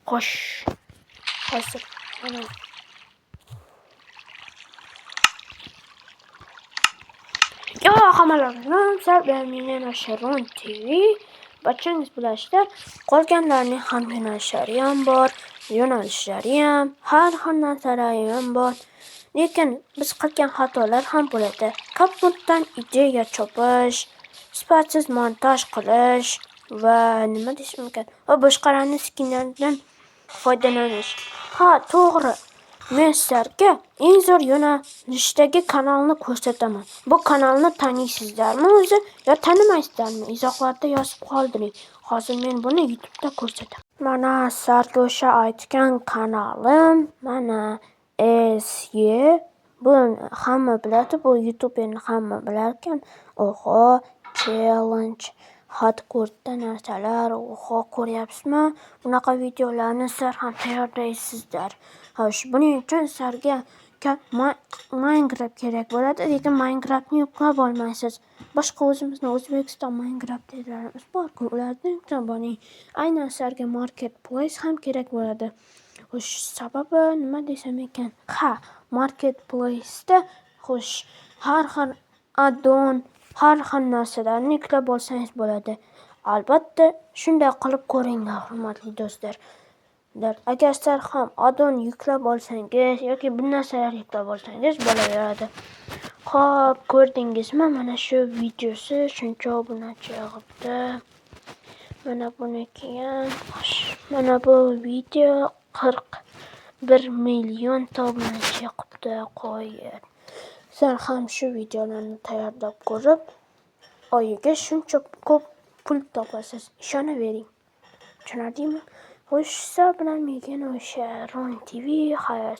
Xo'sh, hozir mana. Yo, hammalaringni sizlar bilan men o'sha Ron TV. Barchangiz bilasizlar, qolganlarning ham yo'nalishlari ham bor, yo'nalishlari ham, har xil narsalari ham bor. Lekin biz qilgan xatolar ham bo'ladi. CapCutdan ideya chopish, sifatsiz montaj qilish va nima deyish mumkin? Va boshqalarning skinlaridan foydalanish. Ha, to'g'ri. Men sizlarga eng zo'r yo'nalishdagi kanalni ko'rsataman. Bu kanalni taniysizlarmi o'zi yo tanimaysizlarmi? Izohlarda yozib qoldiring. Hozir men buni YouTube'da ko'rsataman. Mana sizlarga o'sha aytgan kanalim, mana SY. Buni hamma biladi, bu YouTuberni hamma bilarkan. Oho, challenge, hardcore'da narsalar, oho, ko'ryapsizmi? Bunaqa videolarni sizlar ham tayyorlaysizlar. Xo'sh, buning uchun sizlarga Minecraft kerak bo'ladi, lekin Minecraftni yuklab olmaysiz. Boshqa o'zimizni O'zbekiston Minecraftlarimiz bor-ku, ularni yuklab oling. Aynan sizlarga Marketplace ham kerak bo'ladi. Xo'sh, sababi nima desam ekan? Ha, Marketplace'da xo'sh, har xil addon, har xil narsalarni yuklab olsangiz bo'ladi. Albatta, shunday qilib ko'ringlar, hurmatli do'stlar. Agar sizlar ham addon yuklab olsangiz yoki bir narsalar yuklab olsangiz bo'laveradi. Xo'p, ko'rdingizmi? Mana shu videosi shuncha obunachi yig'ibdi. Mana buniki ham. Xo'sh, mana bu video 41 million obunachi yig'ibdi. Qo'yib. Sizlar ham shu videolarni tayyorlab ko'rib, oyiga shuncha ko'p pul topasiz. Ishonavering. Tushunarlimi? Xo'sh, sizlar bilan men o'sha Ron TV, xayr.